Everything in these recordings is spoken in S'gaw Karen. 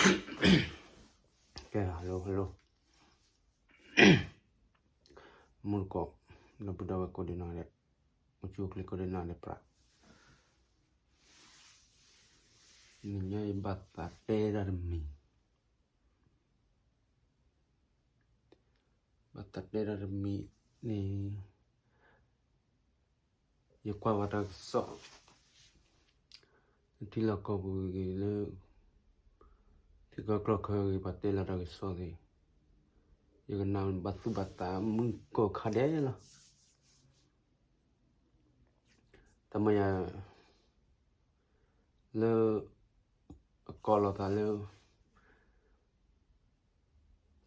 ကဲ hello hello မူတကိး ဒီပုၢ်ဒီဝဲၢ်ကိးဒံနီၢ်ဒဲး အိၣ်ဆူၣ်အိၣ်ချ့ကိးဒံနီၢ်ဒဲးပြး နံၤညါအံၤဘၣ်သးတဲဒၣ်တမံၤ ဘၣ်သးတဲဒၣ်တမံၤန့ၣ် ယကွၢ်ဘၣ်တၢ်ကစီၣ် ထံလီၢ်ကီၢ်ပူၤဂ့ၤလၢ ထံကီၢ်ကျီၢ်ခၢဂ့ၤ ပှၤတဲလီၤတၢ်ကစီၣ်သ့ၣ် ယကနၣ်ဘၣ်သူၣ်ဘၣ်သးမုၢ်ကိးခါဒဲးလီၤ တၢ်မၤယၤ လၢ အကိးလီၤသးလၢ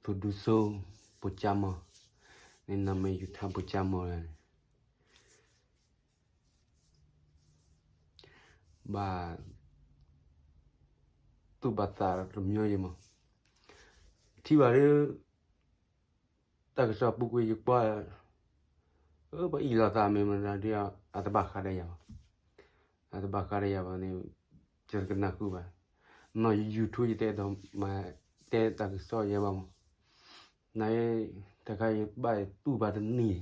သုးဒူစိ ဘိၣ်ကၠၢမီၤ န့ၣ် နမဲာ်ယူၤထါ ဘိၣ်ကၠၢမီၤန့ၣ် ဘၣ် သူၣ်ဘၣ်သးတမံၤယဲမး ထံၣ်ဘၣ်လၢ တၢ်ကစီၣ်ပူၤကွံာ်ယကွၢ် ပှၤအ့ၣ်လိာ်သးမ့ၢ်မတၤဒ် အတဘၣ်ဃးဒီးယၤဘၣ် အတဘၣ်ဃးဒီးယၤဘၣ်န့ၣ် ယတကနၣ်ဃုာ်ဘၣ် နီၢ် YouTube ယတအဲၣ်ဒိးမၤတဲတၢ်ကစီၣ်ယဲဘၣ်မး န တခါယဘၣ်တူၢ်ဘၣ်တနံၤ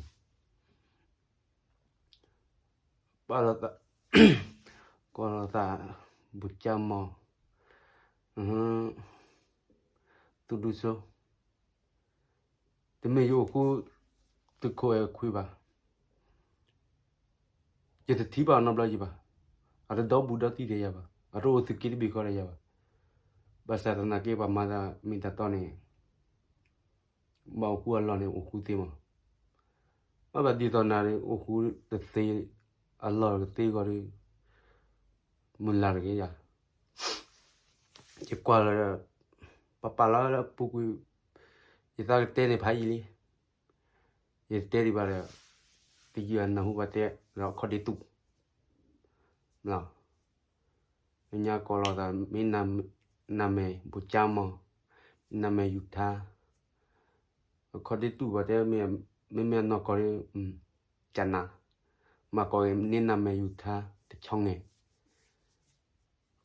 ပာ်လီၤသး ကိးလီၤသး ဘိၣ်ကၠၢမီၤ သုးဒူစိ တမ့ၢ်ယအိၣ်ဃူ သုးခိၣ်အဲၣ်ခွံဘၣ် ယတထံၣ်ဘၣ်နီတဘျီယံၤဘၣ် အတဒီဘူးဒီတံၢ်ဒီးယၤဘၣ် အတအိၣ်သုးက့တဘ့ၣ်ဃီဒီးယၤဘၣ် ဘၣ်ဆၣ်သနာ်က့ပှၤမၤတၢ်မ့ၢ်တၢ်တီန့ၣ် ဘၣ်အိၣ်ဃူအလီၢ်န့ၣ် အိၣ်ဃူသ့မး ဘၣ်ဘၣ်ဒ်သိးနၤန့ၣ် အိၣ်ဃူတသ့ အလီၢ်တသ့ဂီၢ်ဒီး မုၢ်လၢ်တဂ့ၤယၤ ယကွၢ်လီၤ ပပာ်လီၤလၢအပူၤကွံာ် ယသးကတဲန့ၣ်ဖးယံာ်လံ ယတဲဒံးဘၣ်ဒီး တယုၢ်အနၢ်ဟူဘၣ်တဲ ဒီးခီၣ်ဒ့တူၢ် လၢညါကိးလီၤသး မ့ၢ်နမဲာ်ဘိၣ်ကၠၢမီၤ နမဲာ်ယူၤထါ ခီၣ်ဒ့တူၢ်ဘၣ်တဲ မ့မ့ၢ်အနီၢ်ကီၢ်ဒီး ကနၣ် မၤကိးဂ့ၤ န့ၢ်နမဲာ်ယူၤထါ တဆီငဲၤ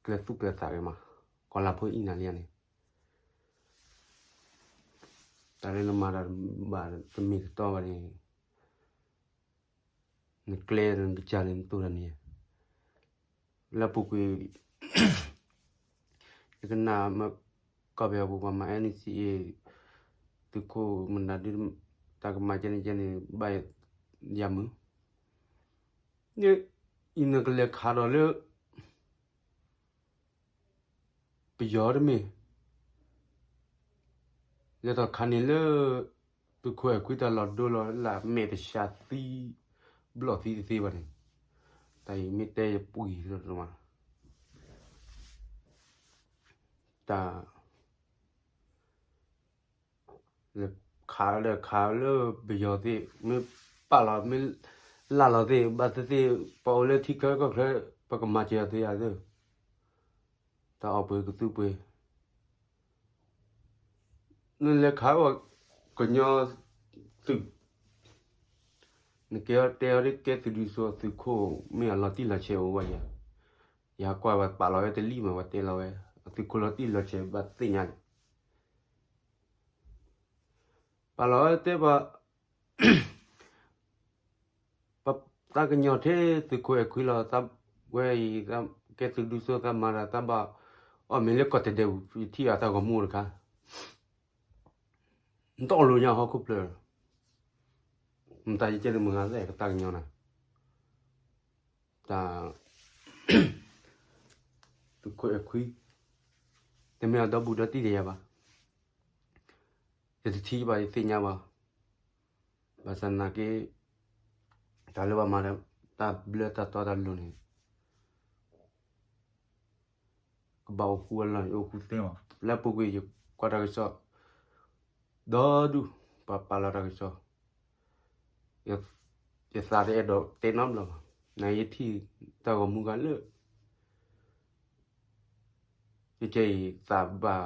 ကျဲသူၣ်ကျဲသးဂ့ၤမး ကီၢ်လၤဖိအံၤနၤလံန့ၣ် တၢ်လၢနမၤတၢ်ဘၣ်တမ့ၢ်တတီဘၣ်န့ၣ် နကျဲနကစၢ်န့ၣ်နတိၢ်တၢ်န့ၣ် လၢပူၤကွံာ် ယကနၣ်မ့ၢ်ကီၢ်ပယီၤပူၤပှၤမၤ NCA သုးခိၣ်မနုၤဒ် တၢ်ကမၤကဲန့ၣ်ကဲန့ၣ် ဘၣ်ယၤမုာ် န့ၣ် အံၤနကလဲၤခးဒီးလၢ ပယီၤတမ့ၢ် လဲၤထီၣ်ခးန့ၣ်လၢ သုးခိၣ်အဲၣ်ခွံတၢ်လီၤဒိလီၤလၢ် မဲာ်တဆှးသံ ဘျီၣ်သံတသ့ဘၣ်န့ၣ် တၢ်အံၤမ့ၢ်တဲယပှံၤလီၤတမး တၢ် လဲၤခးလၢခးလၢပယီၤသ့ၣ် မ့ၢ်ပာ်လီၤ မ့ၢ်လၢ်လီၤသ့ၣ် ဘၣ်သ့ၣ်သ့ၣ် ပှၤအိၣ်လၢထံချၢကီၢ်ချၢ ပကမၤစၢၤအီၤသ့ဧါသ့ၣ် တၢ်အီၣ်ပှ့ၤကသူပှ့ၤ နလဲၤခးဝဲကညီသုး နကဲအီၤတဲအီၤဒ်ကဲသုးဒူစိ သုးခိၣ် မ့ၢ်အလီၤတံၢ်လီၤဆဲးအိၣ်ဝဲယၤ ယဟးကွၢ်ဝဲပာ်လီၤဝဲတလံၣ်မး ပှၤတဲလီၤဝဲ အသုးခိၣ်လီၤတံၢ်လီၤဆဲးဘၣ်သ့ၣ်ညါန့ၣ် ပာ်လီၤဝဲတဲပှၤ ပသးကညီၤထဲသုးခိၣ်အဲၣ်ခွံလီၤ သးဝဲအံၤ ကဲသုးဒူစိ သးမၤတၢ် သးဘၣ်အီၣ်မ့ၤလၢကီၢ်တဒဲးပူၤ ယထံၣ်အသးဂီၤမူတခါ နတအီၣ်လိာ်ညါဟီၣ်ခိၣ်ဖျၢၣ် မတၤယကဲန့ၣ်မုၢ်ဂၤသဲး ကသးကညီၤနၤ တၢ် သုးခိၣ်အဲၣ်ခွံ တမ့ၢ်အဒီဘူးဒီတံၢ်ဒီးယၤဘၣ် ယတထံၣ်ဘၣ် ယသ့ၣ်ညါဘၣ် ဘၣ်ဆၣ်သနာ်က့ တၢ်လၢပှၤမၤဒီး တၢ်ဘျၢတၢ်တီတၢ်လိၤန့ၣ် ကဘၣ်အိၣ်ဃူအလီၢ်န့ၣ် အိၣ်ဃူသ့မး လၢပူၤကွံာ်ယကွၢ်တၢ်ကစီၣ် ဒီဒူၣ် ပှၤပာ်လီၤတၢ်ကစီၣ် ယသးတအဲၣ်ဒိးတဲနီတဘျီဘၣ် နယထံၣ်တၢ်ဂီၤမူဂၤလၢ ကဲကဲအံၤသးဘၣ်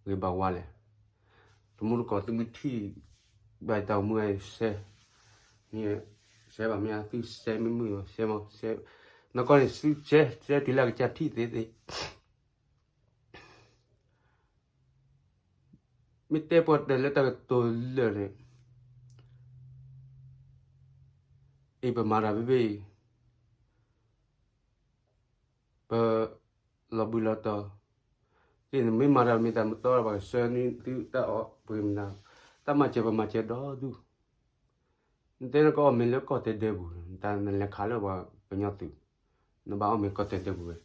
ဂ့ၤဘၣ်ဝါလဲၣ်. တမူတကိးသုမ့ၢ်ထံၣ် ဘၣ်တၢ်ဂီၤမူဂၤ share, share ဘၣ်မ့ၢ်သု share မ့ၢ်မုာ် share မ့ၢ် share နီၢ်ကီၢ်န့ၣ် သု share, share တုၤလၢအကစၢ်ထံၣ်သ့သ့ မ့ၢ်တဲပှၤတဲလၢတၢ်ကတိၤလၢာ်န့ၣ်, အံၤပမၤတၢ်ဘ့ၣ်ဘ့ၣ်အံၤ, ပလီၤဘှံးလီၤတီၤ, သ့ၣ်န့ၣ်မ့ၢ်မၤတၢ်မ့ၢ်တၢ်မတီၢ် ပှၤကဆှၢန့ၢ်သုတၢ်အီၣ်ပှ့ၤမနုၤ, တၢ်မၤစၢၤပမၤစၢၤဒီဒူၣ်, နတဲနကအီၣ်မ့ၤလၢကီၢ်တဲဒဲပူၤ, တၢ်နလဲၤခးလၢပှၤကညီသုး, နဘၣ်အီၣ်မ့ၤကီၢ်တဲဒဲပူၤဝဲ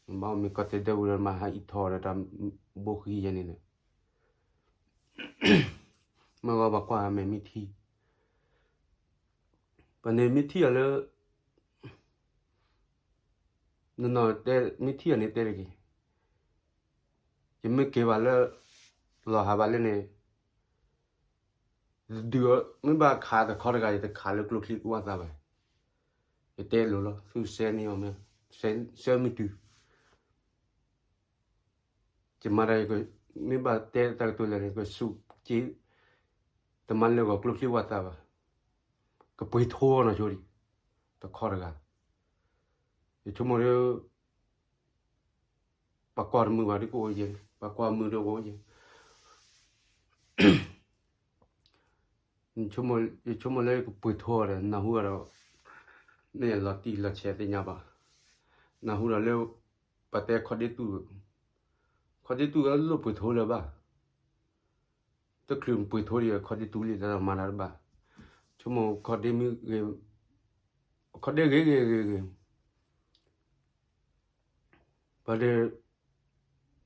နဘၣ်အီၣ်မ့ၤကီၢ်တဲဒဲပူၤဒီး မၤဟးအံးထီၣ်ဒီးတၢ်ဘိဃံယဲန့ၣ်န့ၣ်, မ့ၢ်ဂီၤပှၤကွၢ်မဲာ်မ့ၢ်ထံ, ပှၤန့ၣ်မ့ၢ်ထံၣ်အီၤလၢ နနီၤတဲ မ့ၢ်ထံၣ်အီၤန့ၣ်တဲတဂ့ၤ, ယမ့ၢ်က့ၤဘၣ်လၢ လီၤဟးဘၣ်လၢန့ၣ်, တဒုးမ့ၢ်ဘၣ်ခးတခီတဂၤ ယတခးလၢကျိချံကဝၣ်သးဘၣ်, ယတဲလိၤလီၤ သုစဲန့ၢ်အီၤမ့ၢ်, စဲမ့ၢ်တုၤ ယမၤတၢ် မ့ၢ်ဘၣ်တဲတၢ်ကတိၤလဲၣ်န့ၣ် ကဆူၣ်က့ၤ, တမၤလၢာ်ဂီၤကျိချံဝၣ်သးဘၣ်, ကပှ့ၤထိအီၤနီၤဆိဒံး, တခီတဂၤ, ယဆိကမိၣ်ဒီး ပှၤကွၢ်တမုာ်ဘၣ်ဒ်ကအိၣ်ယဲ, ပှၤကွၢ်မုာ်ဒီးကအိၣ်ယဲ, ယဆိကမိၣ်လၢယကပှ့ၤထိအီၤဒီး နၢ်ဟူဒီး, မ့ၢ်လီၤတံၢ်လီၤဆဲးသ့ၣ်ညါဘၣ်, နၢ်ဟူဒီးလၢ ပှၤတဲခီဒ့တူၢ်, ခီဒ့တူၢ်လၢလိၣ်ပှ့ၤထိလၢၤဘၣ်, တချုးပှ့ၤထိဒံး ခီဒ့တူၢ်လံတၢ်မၤတၢ်တဘၣ်, ဆိကမိၣ်ခီဒ့မ့ၢ်ဂ့ၤ, ခီဒ့ဂ့ၤဂ့ၤဂ့ၤဂ့ၤ ပှၤဒီး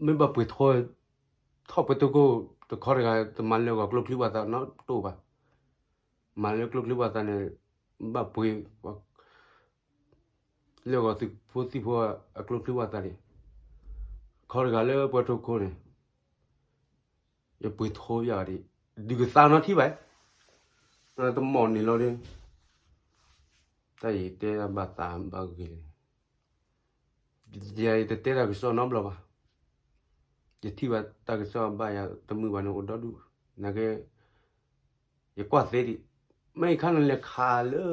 မ့ၢ်ဘၣ်ပှ့ၤထိ, ထီၣ်ပှ့ၤထိခိၣ်, တခီတဂၤ တမၤလၢာ်ဂီၤကျိချံဝၣ်သးနီတအိၣ်ဘၣ်, မၤလၢကျိချံဝၣ်သးန့ၣ်, ဘၣ်ပှ့ၤ, လၢာ်ဂီၤသုးဖိသံၣ်ဖိအကျိချံဝၣ်သးန့ၣ်, ခီတဂၤလၢပှၤထိခိၣ်န့ၣ်, ယပှ့ၤထိယၤဒံး, ဒုးကသါနီထံၣ်ဘၣ်, တမီၢ်န့ၣ်လီၤဒီး, တၢ်အံၤတဲဘၣ်သးဘၣ်ဂ့ၤလံ ယတတဲတၢ်ကစီၣ်နီတဘျီဘၣ်, ယထံၣ်ဘၣ်တၢ်ကစီၣ်ဘၣ်ယၤတမုာ်ဘၣ်န့ၣ်အိၣ်ဒီဒူၣ်, နာ်က့, ယကွၢ်သ့ဒံး, မ့ၢ်ခါနလဲၤခးလၢ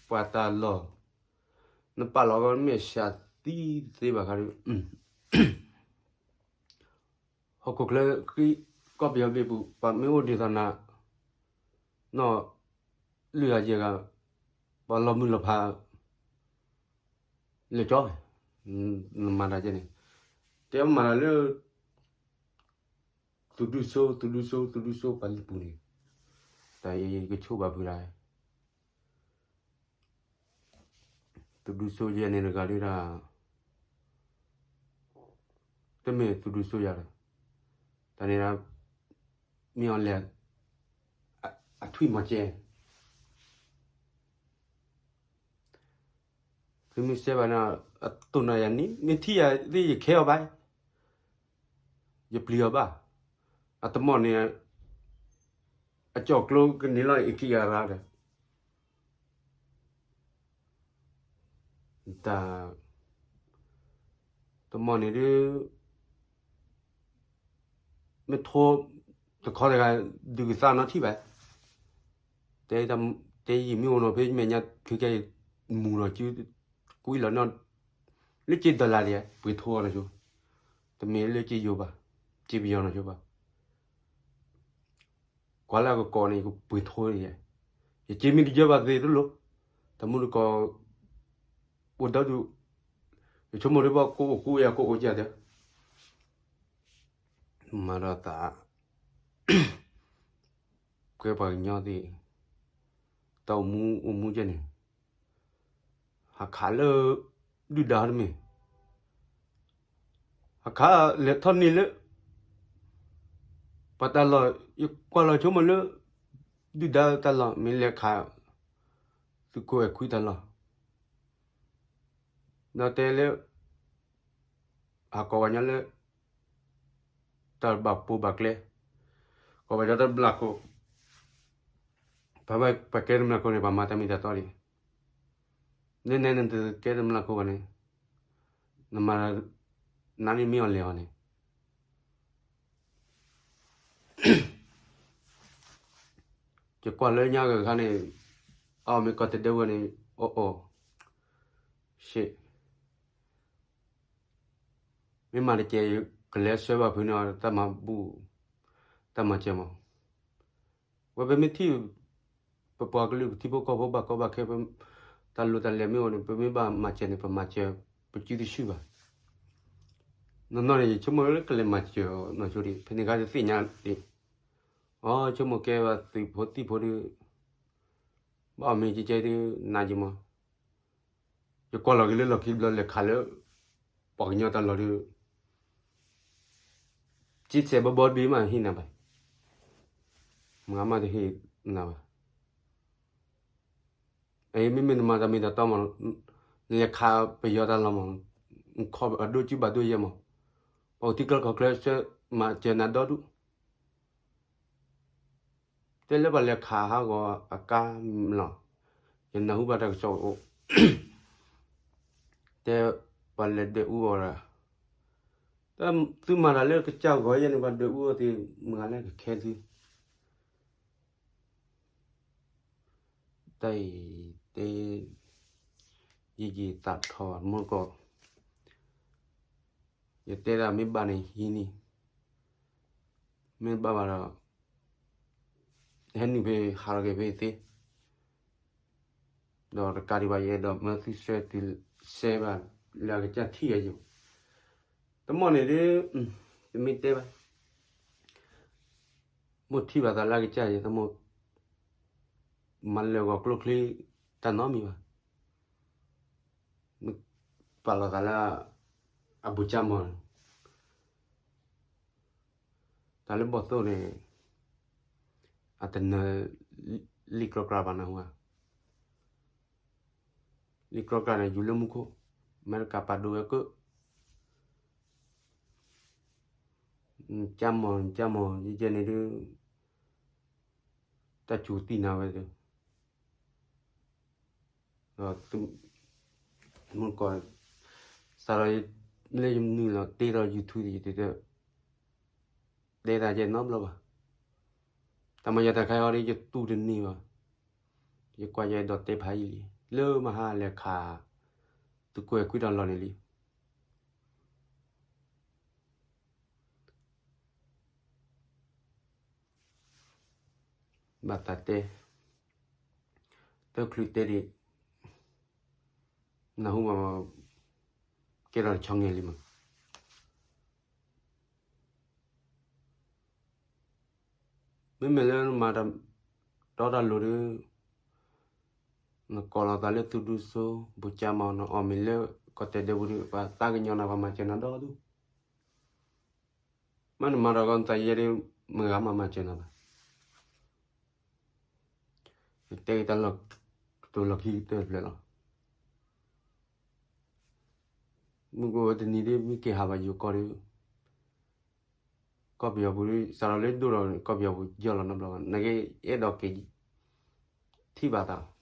ပှၤတၢ်လီၢ်, နပာ်လီၤကီမ့ၢ်စှၤသံသ့ဘၣ်ခါဒီး ဟီၣ်ခိၣ်ချၢဃံ ကီၢ်ပယီၤဘ့ၣ်ပူၤ ပှၤမ့ၢ်အိၣ်ဒ်သိးနၤ, နီၢ်, လွံၢ်ဂၤယဲၢ်ဂၤ, ပှၤလီၤမုၢ်လီၤဖး လၢကၠီ, နမၤတၢ်ကဲန့ၣ်, တဲမၤတၢ်လၢ သုးဒူစိ သုးဒူစိ သုးဒူစိ ပှၤလံၣ်ပူၤန့ၣ်, တၢ်အံၤကဆိၣ်ဘၣ်ဖုဒၣ် သုးဒူစိယဲန့ၣ်တဂၤဒၣ်, တမ့ၢ်သုးဒူစိယၤဒီး, တၢ်န့ၣ်ဒၣ်, မ့ၢ်အီၤလဲၣ်, အထွံၣ်မီၤကဲ, သုမ့ၢ်စဲဘၣ်န့ၣ်, အတိၢ်နၤယၤန့ၣ် မ့ၢ်ထံၣ်ယၤသ့ၣ်ယခဲအီၤဘၣ်, ယပျံၤအီၤဘၣ်, အတမီၢ်န့ၣ်, အကၠီၣ်ကျိကန့ၢ်လီၤ အခံဂၤရၣ်ဒီး တၢ်, တမီၢ်န့ၣ်ဒုး, မ့ၢ်ထိ, တခီတဂၤ, ဒုးကသါနီထံၣ်ဘၣ်, တဲ, တဲယံာ်မ့ၢ်အိၣ်နီၤ ဖဲမဲာ်ညါ ခဲကဲ, မူၤလီၤစု, ကွံလီၤနီၢ်, လၢက့ဒီလၣ်ဒံး ပှ့ၤထိအီၤနီၤဆိ, တမ့ၢ်လၢက့ယိၤဘၣ်, က့ပယီၤနီၤဆိဘၣ် ကွၢ်လၢအကကိးန့ၣ် ယကပှ့ၤထိန့ၣ်, ယစ့မ့ၢ်တယၢဘၣ်သ့တလိၣ်, တမူတကိး, အိၣ်ဒီဒူၣ်, ယဆိကမိၣ်ဒ်ဘၣ်ကအိၣ်ကူယၤကအိၣ်ကဲတဲ, မၤဒီးသး, ကဲပှၤကညီသ့ၣ်, တၢ်အိၣ်မူအိၣ်မူကဲန့ၣ် ဟးခးလၢ ဒုၣ်ဒါတမ့ၢ်, ဟးခးလဲၤထီၣ်န့ၢ်လၢ ပှၤတၢ်လီၢ်, ယကွၢ်လီၤဆိကမိၣ်လၢ ဒုၣ်ဒါတၢ်လီၢ် မ့ၢ်လဲၤခး သုးခိၣ်အဲၣ်ခွံတၢ်လီၢ်, ဒီးတဲလၢ ဟးကိးပှၤညီလၢ တၢ်ဘၣ်ပိာ်ဘၣ်ကျဲ, ကိးပှၤညီတဘျးခိၣ်, ပှၤဘၣ်ပှၤကဲတမျးခိၣ်န့ၣ် ပှၤမၤတၢ်မ့ၢ်တၢ်တီဒံး, နနဲနတကဲတမျးခိၣ်ဘၣ်န့ၣ်, နမၤ, နန့ၣ်မ့ၢ်အီၤလဲၤအီၤန့ၣ် ယကွၢ်လၢညါဂၤခါန့ၣ်, အီၣ်မ့ၢ်ကီၢ်တဒဲဝဲန့ၣ်, အီၣ်အီၣ်, ရှ့, မ့ၢ်မၤတကဲး ကလဲၤဆှၢဘၣ်ဖုးန့ၢ်အီၤတၢ်မၤဘူၣ်, တၢ်မၤစၢၤမး, ဝဲပမ့ၢ်ထံၣ် ပပှၤကလုာ်ပထံဖိကီၢ်ဖိဘၣ်ကီဘၣ်ခဲ တၢ်လိၣ်တၢ်လဲၤမ့ၢ်အိၣ်န့ၣ် ပမ့ၢ်ဘၣ်မၤစၢၤန့ၣ် ပမၤစၢၤ, ပစုတစုဘၣ်. နီၢ်နီၢ်န့ၣ် ယဆိကမိၣ်လၢကလဲၤမၤစၢၤအီၤနီၢ်ဆိဒံး ဖဲန့ၣ်ခါတသ့ၣ်ညါဒံး, အီ ဆိကမိၣ်ကဲဘၣ်သုးဖိသံၣ်ဖိဒီး ဘၣ်အီၣ်မ့ၤကဲကဲဒီး နးယံၤမး, ယကွၢ်လီၤက့ၤလၢလီၢ်ခံဘျီလဲၤခးလၢ ပှၤကညီတၢ်လီၢ်ဒီး က့စဲးဘီဘီဒ့မးဟ့ၣ်နၤဘၣ်, မၤမးတဟ့ၣ်နၤဘၣ်. အမ့မ့ၢ်နမၤတၢ်မ့ၢ်တၢ်တီမး, နလဲၤခးပယီၤတၢ်လီၢ်မး, နခီအဒိၣ်စုဘၣ်ဒိၣ်ယဲမး, ပှၤအိၣ်ထံကျၢၢ်ကီၢ်ကျၢၢ်ဆၢမၤစၢၤနၤဒီဒူၣ် တဲလၢပှၤလဲၤခးဟးဂီၤအကါလီၤ, ယနၢ်ဟူဘၣ်တၢ်ကစီၣ်အိၣ်, တဲပှၤလဲၤဒၢးအူအီၤဒီး, တၢ်သုမၤတၢ်လၢကစၢ်ဂီၤယဲန့ၣ် ပှၤဒၢးအူအီၤသ့ၣ် မုၢ်ဂၤလၢကခဲသု တၢ်အံၤတဲ ယယံာ်သးထီၣ်မုၢ်ကီၢ်, ယတဲဒၣ်မ့ၢ်ဘၣ်န့ၣ်ဟံးန့ၢ်, မ့ၢ်ဘၣ်ဘၣ်ဒီး ဟဲနုာ်ဖဲဟးထီၣ်က့ၤဖဲသ့, ဒီးတကးဒံးဘၣ်ယအဲၣ်ဒိးမၢသုဆှၢသုဆှၢဘၣ်လၢအကစၢ်ထံၣ်အယိာ်, တမီၢ်န့ၣ်ဒ် တမ့ၢ်တဲဘၣ် မိၢ်ထံၣ်ဘၣ်သးလၢအကစၢ်ယဲ တမိၢ် မၤလၢာ်ဂီၤကျိချံ တၢ်နီတမံၤဘၣ်, မ့ၢ်ပာ်လီၤသးလၢ အဘူးကၠၢ်မီၤန့ၣ် တၢ်လၢဘီၣ်သိၣ်န့ၣ် အတနၢၤလံာ်ကြီကြၢ်ဘၣ်နၢ်ဟူဧါ, လံာ်ကြီကြၢ်န့ၣ် ယူၤလၢမူခိၣ်, အမဲရကၤပာ်ဒိဝဲကၢၣ်, ကၠၢ်မီၤ ကၠၢ်မီၤ ယဲယဲန့ၣ်ဒ် တၢ်စူၤတံၢ်နၤဝဲဒီး မုၢ်ကီၢ် စးထီၣ်လၢယနုာ်လီၤတ့ထီၣ် YouTube ယတတဲ တဲတၢ်ယဲနီတဘျီဘၣ်. တၢ်မၤယၤတၢ်ခါအံၤဒီး ယတူၢ်တန့ၢ်ဘၣ်. ယကွၢ်ယအဲၣ်ဒိးတဲဖးယံာ်လံ, လၢမဟါလဲၤခး သုးကွဲၤခွံတၢ်လီၢ်န့ၣ်လံ. ဘၣ်သးတဲ, တချုးတဲဒံး, နၢ်ဟူမး, ကဲထီၣ်တဆီငဲၤလံမး. မ့မ့ၢ်လၢနမၤတၢ်တီတၢ်လိၤဒီး နကိးလီၤသးလၢသုးဒူစိ ဘူးကၠၢ်မီၤ နအီၣ်မ့ၤလၢကီၢ်တဲာ်ဒဲပူၤဒီး ပှၤသးကညီၤနၤ ပှၤမၤစၢၤနၤဒီဒူၣ်. မ့ၢ်နမၤတၢ်ကီနသးယဲဒီး မတၤဂၤမးမၤစၢၤနၤဘၣ်. ယတဲက့ၤတၢ်လီၢ်ကတိၤလီၢ်ခံကတၢၢ်တဖျၢၣ်လီၤ. မုၢ်ကအိၣ်ဝဲတနံၤဒီး မ့ၢ်က့ၤဟးဘၣ်ယိၤကီၢ်ဒီး ကီၢ်ပယီၤပူၤဒီး စးထီၣ်လၢဒိၣ်ဒီး ကီၢ်ပယီၤပူၤယီၢ်လီၤနီတဘျီဘၣ်. နကအဲၣ်ဒိးက့ၤထံၣ်ဘၣ်သး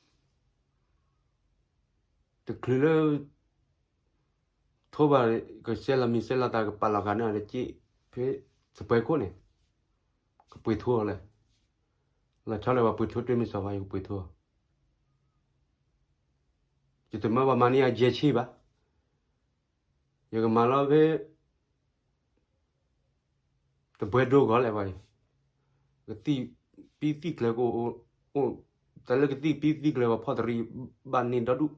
တချုးလၢ ထိဘၣ် ကဆဲးလီၤမံၤဆဲးလီၤသး ကပာ်လီၤဂာ်န့ၢ်အီၤတက့ၢ် ဖဲသပှၢ်ခိၣ်န့ၣ် ကပှ့ၤထိအီၤလဲၣ်. လီၤဆီလၢပှၤပှ့ၤထိတမ့ၢ်စီၤပၤ ယကပှ့ၤထိအီၤ. ယတမၢပှၤမၤန့ၢ်အယဲၢ်ဆံဘၣ်. ယကမၤလီၤဖဲ တပှဲၤဒိဂီၢ်လဲၣ်ပှၤအံၤ, ကသံၣ်ပံသံၣ်ကျၢၤကအိၣ်, တၢ်လၢကသံၣ်ပံသံၣ်ကျၢၤ ပှၤဖီၣ်တရံးဘၣ်န့ၢ်ဒီဒူၣ်,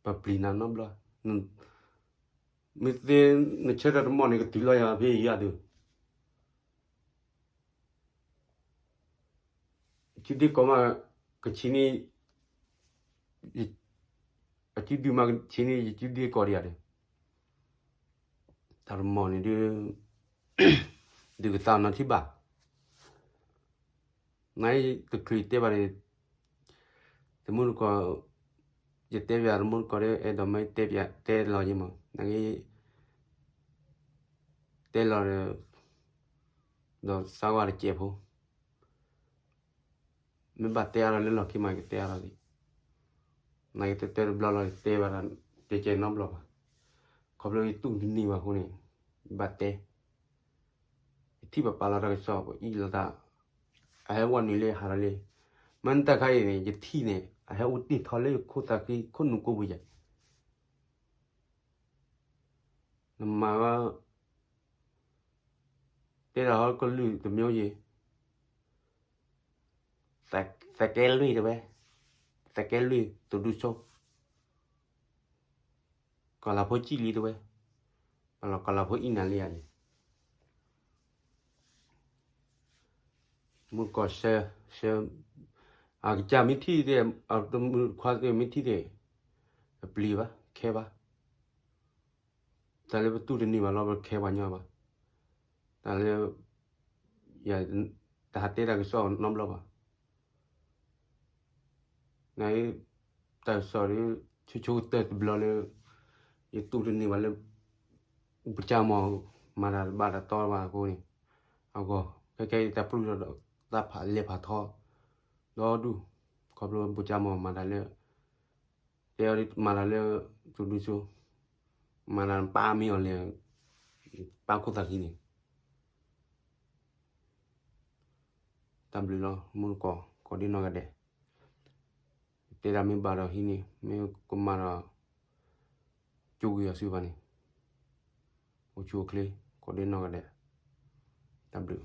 ပပျံၤနၤနီတဘျီ, မ့ၢ်သ့နဆၢထၢၣ်တမီၢ်န့ၣ် ကတုၤလီၤယၤဖဲယၤဒီး ယစုဒ့ကီးမး ကဆံးန့ၢ်, အစုဒုမးကဆံးန့ၢ် ယစုဒ့ကီးဒံးဧါဒီး, တၢ်တမီၢ်န့ၣ်ဒုး ဒုးကသါနီထံၣ်ဘၣ်. နတချုးတဲဘၣ်န့ၣ် တမုၢ်တကိး, ယတဲပျးတမုၢ်တကိးဒီး အဲၣ်ဒိးမ့ၢ်တဲပျးတဲလီၤယံမး, နက တဲလီၤဒီး ဒီးစါဝါတစဲးဖိ, မ့ၢ်ဘၣ်တဲအါထီၣ်လၢလီၢ်ခံမး ကတဲအါထီၣ်လံ. နကတဲတဲတဘျီလီၤ တဲဘၣ်ဒီး တဲကဲနီတဘျီဘၣ်. ခီဖျိယတူၢ်တန့ၢ်ဘၣ်အဃိန့ၣ် ဘၣ်တဲ, ယထံၣ်ပပာ်လီၤတၢ်ကစီၣ် ပအံၣ်လိာ်သး, အဟဲဝဲနုာ်လံဟးထီၣ်လံ. မ့ၢ်နတၢ်ခါအံၤန့ၣ် ယထံၣ်န့ၣ် အဟဲအိၣ်တ့ၢ်ထီၣ်လၢယခိၣ်သးဃံခိၣ်နူာ်ကိးပူၤယၤ နမၤဝဲ တဲဒၣ်ဟီကလုၢ်တမျိုးယံၤ, သကဲလွံၢ်တဲဝဲ, သကဲလွံၢ် သုးဒူဆိ, ကီၤလၤဖိကံၣ်လံတဲဝဲ, ပလီၤကီၤလၤဖိအံၣ်နၤလံယၤန့ၣ် မုၢ်ကီၢ်ဆၢ, ဆၢ, အကစၢ်မ့ၢ်ထံၣ်သ့ၣ်, အတမုၣ်ခွါသ့ၣ်မ့ၢ်ထံၣ်သ့ၣ်, တပျံၤဘၣ် ခဲဘၣ်, တၢ်လၢပတူၢ်တန့ၢ်ဘၣ်လီၤ ပခဲပှၤညီဘၣ်, တၢ်လၢ ယ တဟးတဲတၢ်ကစီၣ်နီတဘျီဘၣ် နတၢ်ကစီၣ်ဒီး ဆိဆိကတၢၢ်တဘျီလၢ ယတူၢ်တန့ၢ်ဘၣ်လၢ ပကၢ်မီၤ မၤတၢ်တဘၣ်တၢ်တီဘၣ်အဃိန့ၣ်, အဂီၢ် ခဲကဲယတၢ်ပျုၢ်ဒီး သးဖးလဲၤဖးထီ ဒီဒူၣ်, ခီဖျိပကၢ်မီၤမၤတၢ်လၢ တဲအီၤဒ်မၤတၢ်လၢ သုးဒူဆိ, မၤတၢ်ပၢ်မ့ၢ်အီၤလဲၤ ပၢ်ခိၣ်သးခံန့ၣ် တၢ်ဘျုးလီၤ မုၢ်တကိး ကိးဒ့နီၢ်ဂၤဒဲး, တဲဒၣ်မ့ၢ်ဘၣ်ဒီးဟံးန့ၢ် မ့ၢ်ကမၤဒီး ကၠိဂ့ၤအီၤစုဘၣ်န့ၣ်, အိၣ်ဆူၣ်အိၣ်ချ့ ကိးဒ့နီၢ်ဂၤဒဲး, တၢ်ဘျုး